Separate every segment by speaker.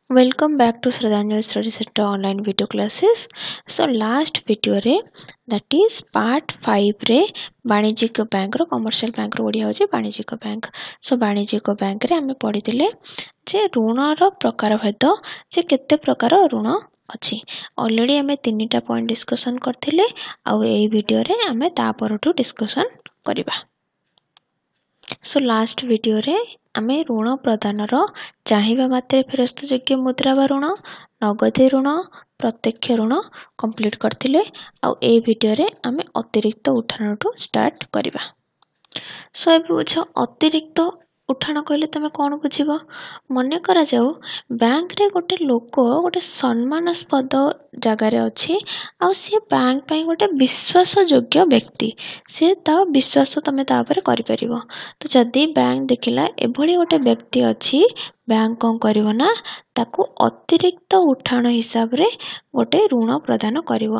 Speaker 1: Welcome back to Shraddhanjali Study Center online video classes. So last video ରେ, that is part 5 ରେ, ବାଣିଜ୍ୟିକ ବ୍ୟାଙ୍କର, commercial ବ୍ୟାଙ୍କର ଓଡ଼ିଆ ହେଉଛି ବାଣିଜ୍ୟିକ ବ୍ୟାଙ୍କ। ସୋ ବାଣିଜ୍ୟିକ ବ୍ୟାଙ୍କରେ ଆମେ ପଢ଼ିଥିଲେ ଯେ ଋଣର ପ୍ରକାର ଭେଦ, ଯେ କେତେ ପ୍ରକାର ଋଣ ଅଛି। ଅଲରେଡ଼ି ଆମେ ତିନିଟା ପଏଣ୍ଟ ଡିସ୍କସନ୍ କରିଥିଲେ ଆଉ ଏଇ ଭିଡ଼ିଓରେ ଆମେ ତା ପରଠୁ ଡିସ୍କସନ୍ କରିବା। ସୋ ଲାଷ୍ଟ ଭିଡ଼ିଓରେ ଆମେ ଋଣ ପ୍ରଦାନର ଚାହିଁବା ମାତ୍ରେ ଫେରସ୍ତ ଯୋଗ୍ୟ ମୁଦ୍ରା ବା ଋଣ, ନଗଦି ଋଣ, ପ୍ରତ୍ୟକ୍ଷ ଋଣ କମ୍ପ୍ଲିଟ୍ କରିଥିଲେ ଆଉ ଏଇ ଭିଡ଼ିଓରେ ଆମେ ଅତିରିକ୍ତ ଉଠାଣଠୁ ଷ୍ଟାର୍ଟ କରିବା। ସୋ ଏବେ ବୁଝ, ଅତିରିକ୍ତ ଉଠାଣ କହିଲେ ତୁମେ କ'ଣ ବୁଝିବ? ମନେ କରାଯାଉ ବ୍ୟାଙ୍କରେ ଗୋଟେ ଲୋକ ଗୋଟେ ସମ୍ମାନସ୍ପଦ ଜାଗାରେ ଅଛି ଆଉ ସିଏ ବ୍ୟାଙ୍କ ପାଇଁ ଗୋଟେ ବିଶ୍ୱାସଯୋଗ୍ୟ ବ୍ୟକ୍ତି, ସିଏ ତା ବିଶ୍ୱାସ ତୁମେ ତା ଉପରେ କରିପାରିବ। ତ ଯଦି ବ୍ୟାଙ୍କ ଦେଖିଲା ଏଭଳି ଗୋଟେ ବ୍ୟକ୍ତି ଅଛି, ବ୍ୟାଙ୍କ କ'ଣ କରିବ ନା ତାକୁ ଅତିରିକ୍ତ ଉଠାଣ ହିସାବରେ ଗୋଟେ ଋଣ ପ୍ରଦାନ କରିବ।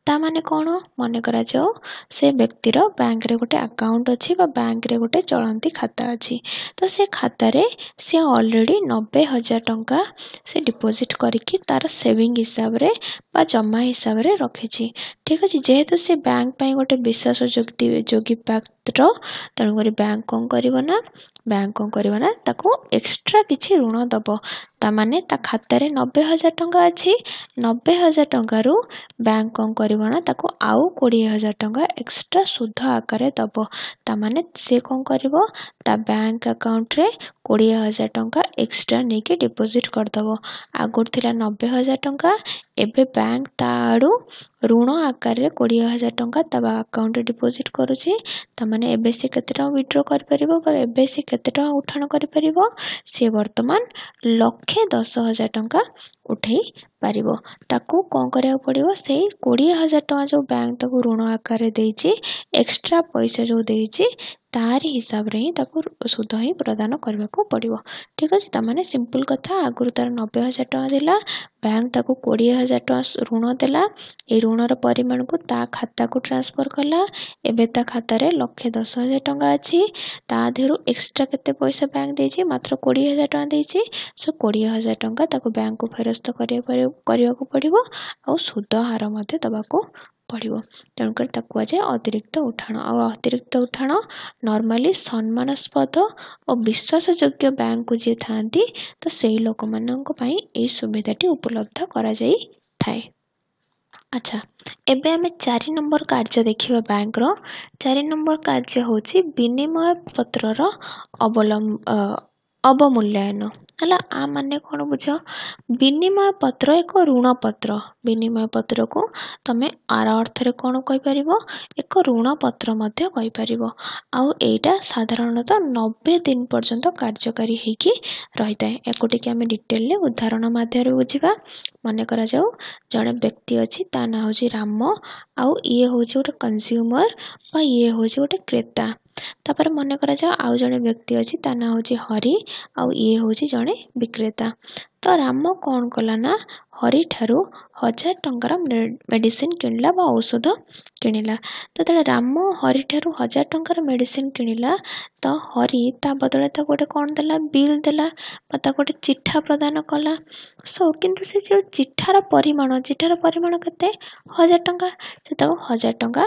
Speaker 1: ତା ମାନେ କ'ଣ? ମନେ କରାଯାଉ ସେ ବ୍ୟକ୍ତିର ବ୍ୟାଙ୍କରେ ଗୋଟେ ଆକାଉଣ୍ଟ ଅଛି ବା ବ୍ୟାଙ୍କରେ ଗୋଟେ ଚଳନ୍ତି ଖାତା ଅଛି। ତ ସେ ଖାତାରେ ସେ ଅଲରେଡ଼ି 90,000 ଟଙ୍କା ସେ ଡିପୋଜିଟ୍ କରିକି ତାର ସେଭିଙ୍ଗ ହିସାବରେ ବା ଜମା ହିସାବରେ ରଖିଛି। ଠିକ୍ ଅଛି, ଯେହେତୁ ସେ ବ୍ୟାଙ୍କ ପାଇଁ ଗୋଟେ ବିଶ୍ୱାସ ଯୋଗୀ ପାତ୍ର, ତେଣୁକରି ବ୍ୟାଙ୍କ କ'ଣ କରିବ ନା, ବ୍ୟାଙ୍କ କ'ଣ କରିବ ନା ତାକୁ ଏକ୍ସଟ୍ରା କିଛି ଋଣ ଦେବ। ତାମାନେ ତା ଖାତାରେ 90,000 ଟଙ୍କା ଅଛି, 90,000 ଟଙ୍କାରୁ ବ୍ୟାଙ୍କ କ'ଣ କରିବ ନା ତାକୁ ଆଉ 20,000 ଟଙ୍କା ଏକ୍ସଟ୍ରା ସୁଧ ଆକାରରେ ଦେବ। ତାମାନେ ସେ କ'ଣ କରିବ, ତା ବ୍ୟାଙ୍କ ଆକାଉଣ୍ଟରେ 20,000 ଟଙ୍କା ଏକ୍ସଟ୍ରା ନେଇକି ଡିପୋଜିଟ୍ କରିଦେବ। ଆଗରୁ ଥିଲା 90,000 ଟଙ୍କା, ଏବେ ବ୍ୟାଙ୍କ ତା ଆଡ଼ୁ ଋଣ ଆକାରରେ 20,000 ଟଙ୍କା ତା ଆକାଉଣ୍ଟରେ ଡିପୋଜିଟ୍ କରୁଛି। ତାମାନେ ଏବେ ସେ କେତେ ଟଙ୍କା ୱିଡ୍ର କରିପାରିବ ବା ଏବେ ସେ କେତେ ଟଙ୍କା ଉଠାଣ କରିପାରିବ? ସିଏ ବର୍ତ୍ତମାନ 1,10,000 ଟଙ୍କା ଉଠେଇ ପାରିବ। ତାକୁ କ'ଣ କରିବାକୁ ପଡ଼ିବ? ସେଇ 20,000 ଟଙ୍କା ଯେଉଁ ବ୍ୟାଙ୍କ ତାକୁ ଋଣ ଆକାରରେ ଦେଇଛି, ଏକ୍ସଟ୍ରା ପଇସା ଯେଉଁ ଦେଇଛି, ତାରି ହିସାବରେ ହିଁ ତାକୁ ସୁଧ ହିଁ ପ୍ରଦାନ କରିବାକୁ ପଡ଼ିବ। ଠିକ୍ ଅଛି, ତାମାନେ ସିମ୍ପଲ୍ କଥା, ଆଗରୁ ତାର 90,000 ଟଙ୍କା ଥିଲା, ବ୍ୟାଙ୍କ ତାକୁ 20,000 ଟଙ୍କା ଋଣ ଦେଲା, ଏଇ ଋଣର ପରିମାଣକୁ ତା ଖାତାକୁ ଟ୍ରାନ୍ସଫର୍ କଲା। ଏବେ ତା ଖାତାରେ 1,10,000 ଟଙ୍କା ଅଛି। ତା ଦେହରୁ ଏକ୍ସଟ୍ରା କେତେ ପଇସା ବ୍ୟାଙ୍କ ଦେଇଛି? ମାତ୍ର 20,000 ଟଙ୍କା ଦେଇଛି। ସୋ 20,000 ଟଙ୍କା ତାକୁ ବ୍ୟାଙ୍କକୁ ଫେରସ୍ତ କରିବାକୁ ପଡ଼ିବ ଆଉ ସୁଧ ହାର ମଧ୍ୟ ଦେବାକୁ ପଡ଼ିବ। ତେଣୁକରି ତାକୁ କୁହାଯାଏ ଅତିରିକ୍ତ ଉଠାଣ। ଆଉ ଅତିରିକ୍ତ ଉଠାଣ ନର୍ମାଲି ସମ୍ମାନସ୍ପଦ ଓ ବିଶ୍ୱାସଯୋଗ୍ୟ ବ୍ୟାଙ୍କକୁ ଯିଏ ଥାଆନ୍ତି, ତ ସେଇ ଲୋକମାନଙ୍କ ପାଇଁ ଏଇ ସୁବିଧାଟି ଉପଲବ୍ଧ କରାଯାଇଥାଏ। ଆଚ୍ଛା, ଏବେ ଆମେ 4 ନମ୍ବର କାର୍ଯ୍ୟ ଦେଖିବା ବ୍ୟାଙ୍କର। 4 ନମ୍ବର କାର୍ଯ୍ୟ ହେଉଛି ବିନିମୟ ପତ୍ରର ଅବମୂଲ୍ୟାୟନ। ହେଲା, ଆ ମାନେ କ'ଣ ବୁଝ? ବିନିମୟ ପତ୍ର ଏକ ଋଣ ପତ୍ର। ବିନିମୟ ପତ୍ରକୁ ତମେ ଆର ଅର୍ଥରେ କ'ଣ କହିପାରିବ? ଏକ ଋଣ ପତ୍ର ମଧ୍ୟ କହିପାରିବ। ଆଉ ଏଇଟା ସାଧାରଣତଃ 90 ଦିନ ପର୍ଯ୍ୟନ୍ତ କାର୍ଯ୍ୟକାରୀ ହେଇକି ରହିଥାଏ। ୟାକୁ ଟିକେ ଆମେ ଡିଟେଲରେ ଉଦାହରଣ ମାଧ୍ୟମରେ ବୁଝିବା। ମନେ କରାଯାଉ ଜଣେ ବ୍ୟକ୍ତି ଅଛି, ତା ନାଁ ହେଉଛି ରାମ, ଆଉ ଇଏ ହେଉଛି ଗୋଟେ କନଜ୍ୟୁମର ବା ଇଏ ହେଉଛି ଗୋଟେ କ୍ରେତା। ତାପରେ ମନେ କରାଯାଉ ଆଉ ଜଣେ ବ୍ୟକ୍ତି ଅଛି, ତା ନାଁ ହେଉଛି ହରି, ଆଉ ଇଏ ହେଉଛି ଜଣେ ବିକ୍ରେତା। ତ ରାମ କ'ଣ କଲା ନା ହରି ଠାରୁ 1,000 ଟଙ୍କାର ମେଡ଼ିସିନ କିଣିଲା ବା ଔଷଧ କିଣିଲା। ତ ଯେତେବେଳେ ରାମ ହରି ଠାରୁ 1,000 ଟଙ୍କାର ମେଡ଼ିସିନ କିଣିଲା, ତ ହରି ତା ବଦଳରେ ତାକୁ ଗୋଟେ କ'ଣ ଦେଲା? ବିଲ୍ ଦେଲା ବା ତାକୁ ଗୋଟେ ଚିଠା ପ୍ରଦାନ କଲା। ସୋ କିନ୍ତୁ ସେ ଯେଉଁ ଚିଠାର ପରିମାଣ, ଚିଠାର ପରିମାଣ କେତେ? 1,000 ଟଙ୍କା। ସେ ତାକୁ 1,000 ଟଙ୍କା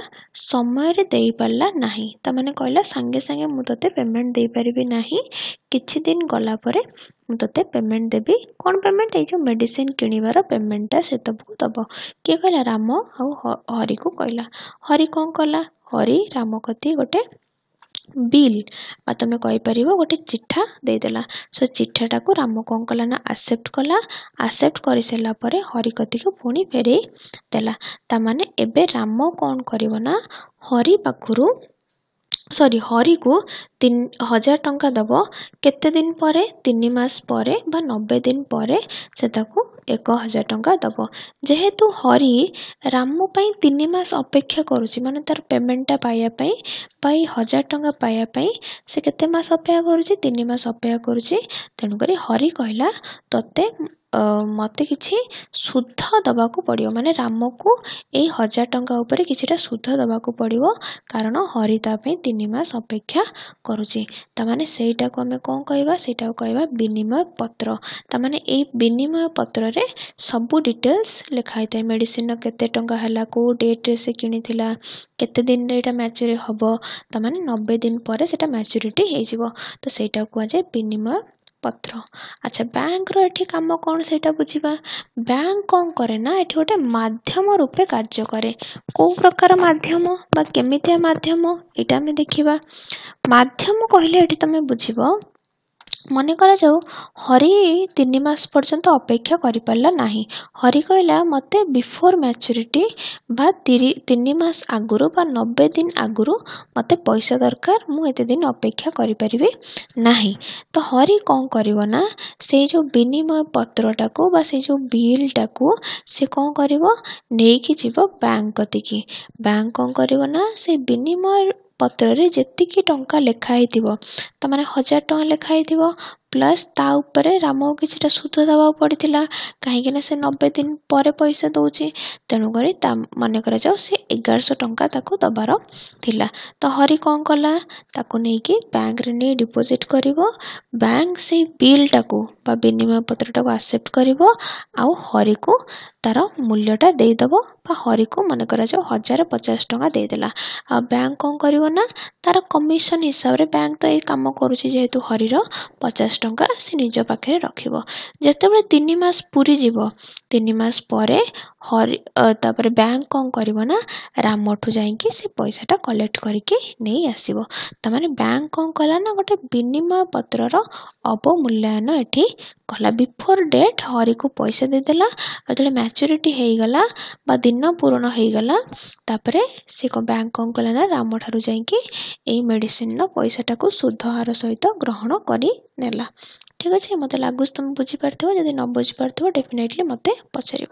Speaker 1: ସମୟରେ ଦେଇପାରିଲା ନାହିଁ। ତାମାନେ କହିଲା ସାଙ୍ଗେ ସାଙ୍ଗେ ମୁଁ ତୋତେ ପେମେଣ୍ଟ ଦେଇପାରିବି ନାହିଁ, କିଛି ଦିନ ଗଲା ପରେ ମୁଁ ତୋତେ ପେମେଣ୍ଟ ଦେବି। କ'ଣ ପେମେଣ୍ଟ? ଏଇ ଯେଉଁ ମେଡ଼ିସିନ କିଣିବାର ପେମେଣ୍ଟଟା ସେ ତମକୁ ଦେବ। କିଏ କହିଲା? ରାମ ଆଉ ହରିକୁ କହିଲା। ହରି କ'ଣ କଲା? ହରି ରାମ କତି ଗୋଟେ ବିଲ୍ ବା ତୁମେ କହିପାରିବ ଗୋଟେ ଚିଠା ଦେଇଦେଲା। ସୋ ଚିଠାଟାକୁ ରାମ କ'ଣ କଲା ନା ଆକ୍ସେପ୍ଟ କଲା। ଆକ୍ସେପ୍ଟ କରିସାରିଲା ପରେ ହରି କତିକୁ ପୁଣି ଫେରେଇ ଦେଲା। ତାମାନେ ଏବେ ରାମ କ'ଣ କରିବ ନା ହରି ପାଖରୁ, ସରି, ହରିକୁ 1,000 ଟଙ୍କା ଦେବ। କେତେ ଦିନ ପରେ? 3 ମାସ ପରେ ବା 90 ଦିନ ପରେ ସେ ତାକୁ 1,000 ଟଙ୍କା ଦେବ। ଯେହେତୁ ହରି ରାମ ପାଇଁ 3 ମାସ ଅପେକ୍ଷା କରୁଛି, ମାନେ ତାର ପେମେଣ୍ଟଟା ପାଇବା ପାଇଁ ବା ଏଇ 1,000 ଟଙ୍କା ପାଇବା ପାଇଁ ସେ କେତେ ମାସ ଅପେକ୍ଷା କରୁଛି? 3 ମାସ ଅପେକ୍ଷା କରୁଛି। ତେଣୁକରି ହରି କହିଲା ତୋତେ ମୋତେ କିଛି ସୁଧ ଦେବାକୁ ପଡ଼ିବ, ମାନେ ରାମକୁ ଏଇ 1000 ଟଙ୍କା ଉପରେ କିଛିଟା ସୁଧ ଦେବାକୁ ପଡ଼ିବ, କାରଣ ହରି ତା ପାଇଁ 3 ମାସ ଅପେକ୍ଷା କରୁଛି। ତାମାନେ ସେଇଟାକୁ ଆମେ କ'ଣ କହିବା? ସେଇଟାକୁ କହିବା ବିନିମୟ ପତ୍ର। ତାମାନେ ଏଇ ବିନିମୟ ପତ୍ରରେ ସବୁ ଡିଟେଲ୍ସ ଲେଖା ହେଇଥାଏ। ମେଡ଼ିସିନର କେତେ ଟଙ୍କା ହେଲା, କେଉଁ ଡେଟ୍ରେ ସେ କିଣିଥିଲା, କେତେ ଦିନରେ ଏଇଟା ମ୍ୟାଚୁର ହେବ, ତାମାନେ 90 ଦିନ ପରେ ସେଇଟା ମ୍ୟାଚୁରିଟି ହେଇଯିବ। ତ ସେଇଟାକୁ କୁହାଯାଏ ବିନିମୟ ପତ୍ର। ଆଚ୍ଛା, ବ୍ୟାଙ୍କର ଏଠି କାମ କ'ଣ ସେଇଟା ବୁଝିବା। ବ୍ୟାଙ୍କ କ'ଣ କରେ ନା ଏଠି ଗୋଟେ ମାଧ୍ୟମ ରୂପେ କାର୍ଯ୍ୟ କରେ। କେଉଁ ପ୍ରକାର ମାଧ୍ୟମ ବା କେମିତିଆ ମାଧ୍ୟମ, ଏଇଟା ଆମେ ଦେଖିବା। ମାଧ୍ୟମ କହିଲେ ଏଠି ତମେ ବୁଝିବ, ମନେ କରାଯାଉ ହରି 3 ମାସ ପର୍ଯ୍ୟନ୍ତ ଅପେକ୍ଷା କରିପାରିଲା ନାହିଁ। ହରି କହିଲା ମୋତେ ବିଫୋର୍ ମ୍ୟାଚୁରିଟି ବା 3 ମାସ ଆଗରୁ ବା 90 ଦିନ ଆଗରୁ ମୋତେ ପଇସା ଦରକାର, ମୁଁ ଏତେ ଦିନ ଅପେକ୍ଷା କରିପାରିବି ନାହିଁ। ତ ହରି କ'ଣ କରିବ ନା ସେଇ ଯେଉଁ ବିନିମୟ ପତ୍ରଟାକୁ ବା ସେଇ ଯେଉଁ ବିଲ୍ଟାକୁ ସେ କ'ଣ କରିବ, ନେଇକି ଯିବ ବ୍ୟାଙ୍କ କତିକି। ବ୍ୟାଙ୍କ କ'ଣ କରିବ ନା ସେଇ ବିନିମୟ ପତ୍ରରେ ଯେତିକି ଟଙ୍କା ଲେଖା ହେଇଥିବ, ତାମାନେ 1000 ଟଙ୍କା ଲେଖା ହେଇଥିବ, ପ୍ଲସ୍ ତା ଉପରେ ରାମକୁ କିଛିଟା ସୁଧ ଦେବାକୁ ପଡ଼ିଥିଲା, କାହିଁକିନା ସେ 90 ଦିନ ପରେ ପଇସା ଦେଉଛି। ତେଣୁକରି ତା ମନେ କରାଯାଉ ସେ 1100 ଟଙ୍କା ତାକୁ ଦେବାର ଥିଲା। ତ ହରି କ'ଣ କଲା, ତାକୁ ନେଇକି ବ୍ୟାଙ୍କରେ ନେଇ ଡିପୋଜିଟ୍ କରିବ। ବ୍ୟାଙ୍କ ସେଇ ବିଲ୍ଟାକୁ ବା ବିନିମୟ ପତ୍ରଟାକୁ ଆକ୍ସେପ୍ଟ କରିବ ଆଉ ହରିକୁ ତାର ମୂଲ୍ୟଟା ଦେଇଦେବ, ବା ହରିକୁ ମନେ କରାଯାଉ 1050 ଟଙ୍କା ଦେଇଦେଲା। ଆଉ ବ୍ୟାଙ୍କ କ'ଣ କରିବ ନା ତାର କମିଶନ ହିସାବରେ, ବ୍ୟାଙ୍କ ତ ଏଇ କାମ କରୁଛି ଯେହେତୁ, ହରିର 50 ଟଙ୍କା ସେ ନିଜ ପାଖରେ ରଖିବ। ଯେତେବେଳେ 3 ମାସ ପୁରିଯିବ, 3 ମାସ ପରେ ହରି ତାପରେ ବ୍ୟାଙ୍କ କ'ଣ କରିବ ନା ରାମଠୁ ଯାଇକି ସେ ପଇସାଟା କଲେକ୍ଟ କରିକି ନେଇ ଆସିବ। ତାମାନେ ବ୍ୟାଙ୍କ କ'ଣ କଲା ନା ଗୋଟେ ବିନିମୟ ପତ୍ରର ଅବମୂଲ୍ୟାୟନ ଏଠି କଲା। ବିଫୋର୍ ଡେଟ୍ ହରିକୁ ପଇସା ଦେଇଦେଲା, ଆଉ ଯେତେବେଳେ ମ୍ୟାଚୁରିଟି ହେଇଗଲା ବା ଦିନ ପୂରଣ ହେଇଗଲା, ତାପରେ ସେ ବ୍ୟାଙ୍କ କ'ଣ କଲା ନା ରାମ ଠାରୁ ଯାଇକି ଏଇ ମେଡ଼ିସିନର ପଇସାଟାକୁ ସୁଧ ହାର ସହିତ ଗ୍ରହଣ କରି ନେଲା। ଠିକ୍ ଅଛି, ମୋତେ ଲାଗୁଛି ତୁମେ ବୁଝିପାରିଥିବ। ଯଦି ନ ବୁଝିପାରୁଥିବ ଡେଫିନେଟଲି ମୋତେ ପଚାରିବ।